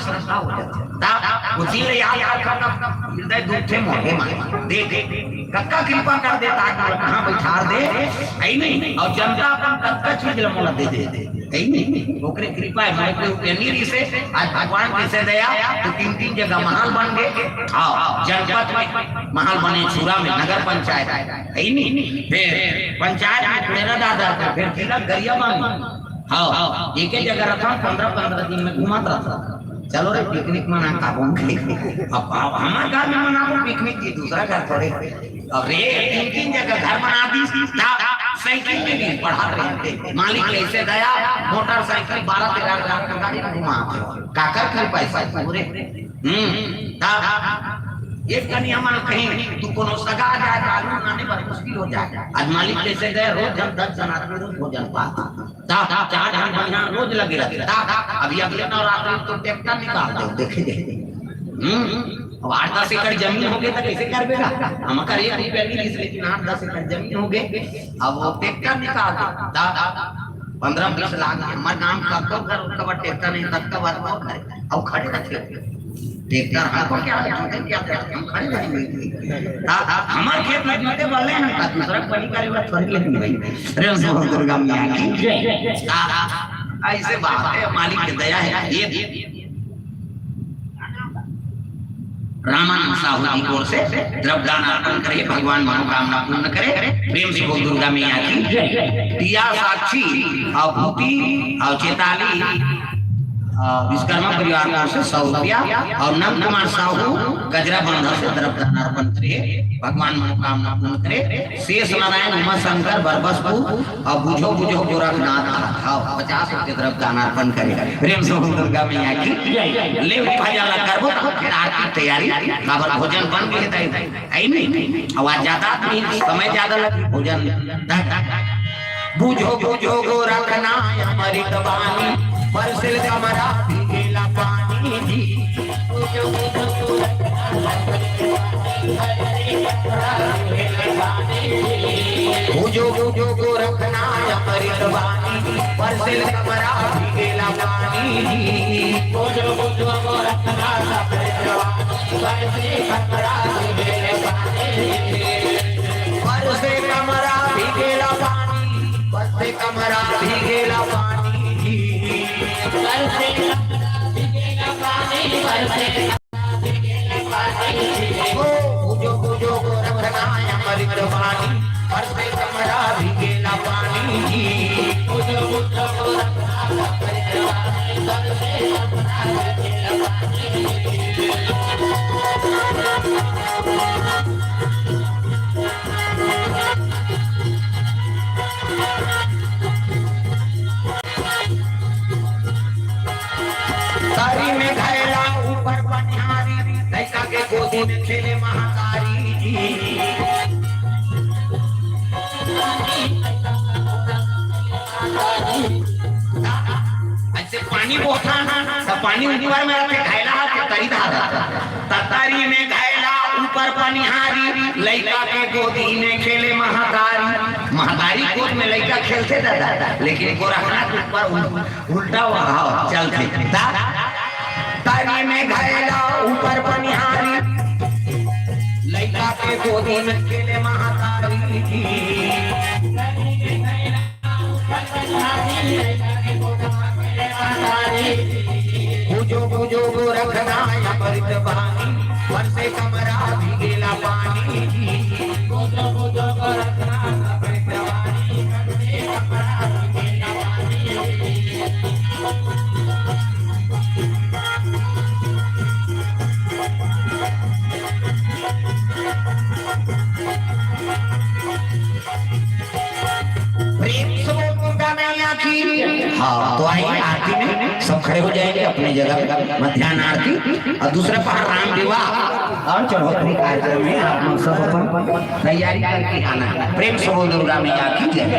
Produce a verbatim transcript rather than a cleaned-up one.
श्रद्धा हो जाथे। ता वो दिन ले याद याद करना, हृदय दुख थे मोहे मारे। देख, कक्का कृपा कर दे, ताज मोला कहाँ बैठार दे, है नहीं? और जनता अपन कतका चीज ला मोला दे दे, है नहीं? ओकरे कृपा है, मोर पे उपयनी रिसे, आज भगवान के से दया, तो तीन तीन जगह महल बन गए। हाँ, जनपद में महल बने, छुरा में नगर पंचायत, है नहीं? फिर पंचायत में मेरा दादा, फिर जिला गरियाबंद, हाँ, एक ही जगह रहता हूँ, पंद्रह पंद्रह दिन में घुमात रहता हूँ। चलो रे, पिकनिक मना का बोल के। अब, अब हमारे घर में मना को पिकनिक की, दूसरा घर थोड़े। अब रे, तीन तीन जगह घर बना दी, ता साइकिल में भी पढ़ा रहे थे। मालिक कैसे गया, मोटरसाइकिल बारह तेरह लाख का गाड़ी में घुमा। काकर के पैसा पूरे। हम्म, ता एक कनिया मन कहीं, तू कोनो सगा जाए, आलू बनाने पर मुश्किल हो जाए। आज मालिक कैसे गए, रोज हम दस जन आदमी रोज भोजन पाता। ता, ता, चार घंटा यहाँ रोज लगे रहते। ता, ता, अभी अगले नवरात्रि तो ट्रैक्टर निकाल दो, देखे, देखे। हम्म, अब आठ दस एकड़ जमीन हो गए तो कैसे कर बेगा? हम कर एक रुपया नहीं, इसलिए लेकिन आठ दस एकड़ जमीन हो गए, अब वो ट्रैक्टर निकाल दो। ता, ता, पंद्रह बीस लाख हमारे नाम का, कब कर, कब ट्रैक्टर नहीं, तब कब बात कौन करे? अब खड़े रखे। ट्रैक्टर हमको क्या है, तुझे क्या है? हम खड़े रहेंगे। हाँ, हाँ, हमारे खेत में जूते बल्ले हैं, का दूसरा को नहीं करेगा, थोड़ी लेकिन भाई। प्रेम से बोल दुर्गा मैया की जय। हाँ, हाँ, ऐसे बात है, मालिक की दया है। ये रामानंद साहू जी की ओर से द्रव्यदान अर्पण करे, भगवान मनोकामना पूर्ण करे। प्रेम से बोल दुर्गा मैया की जय। पिया साक्षी और भूपी और चेताली, अ, विश्वकर्मा परिवार की ओर से सौ रुपया और नंद कुमार साहू गजरा बांधा से द्रव्यदान अर्पण करे, भगवान मनोकामना पूर्ण करे। शेष नारायण, उमा शंकर, बरबसपुर और बुझो बुझो गोरखनाथ, हाँ, पचास रुपये द्रव्यदान अर्पण करे। प्रेम से बोल दुर्गा मैया की जय। ले भजन ला करबो तो फिर आरती तैयारी, काबर भोजन बन गए ताई, है नहीं? आवाज ज्यादा आदमी, समय ज्यादा लगे भोजन। बुझो बुझो गोरखनाथ अमृत बानी, परसेल कमरा भीगेला पानी जी। बुझो बुझो गोरखनाथ अमृत बानी, परसेल कमरा भीगेला पानी जी। बुझो बुझो गोरखनाथ अमृत बानी, परसेल कमरा भीगेला पानी जी। परसेल कमरा भीगेला पानी, परसेल कमरा भीगेला पानी जी। परसेल कमरा भीगेला पानी, परसेल कमरा भीगेला पानी जी। ओ, बुझो बुझो गोरखनाथ अमृत बानी, परसेल कमरा भीगेला पानी जी। बुझो बुझो गोरखनाथ अमृत बानी, परसेल कमरा भीगेला पानी जी। तारी में घायला ऊपर पनिहारी, लइका के गोदी में खेले महतारी जी। ऐसे पानी बोहता ना, त पानी ऊपर में रखे, घायला हाथ के तरी धार। ततारी में घायला, ऊपर पनिहारी, लइका के गोदी में खेले महतारी। महतारी गोद में लइका खेलथे दादा, लेकिन गोरखनाथ ऊपर उल-, उल्टा वहाव चलथे। ता-, तारी में घायला, ऊपर पनिहारी, लइका के गोदी में खेले महतारी। बुझो बुझो गोरखनाथ अमृत बानी, परसेल कमरा भीगेला पानी जी। बुझो बुझो गोरखनाथ अमृत बानी, परसेल कमरा भीगेला पानी जी। प्रेम से बोल दुर्गा मैया की। हाँ, तो आइए आरती में सब खड़े हो जाएंगे अपनी जगह पर। मध्यान्ह आरती और दूसरा पहर राम विवाह और चढ़ोतरी कार्यक्रम है। आप लोग सब अपन तैयारी करके आना है। प्रेम से बोल दुर्गा मैया की जय।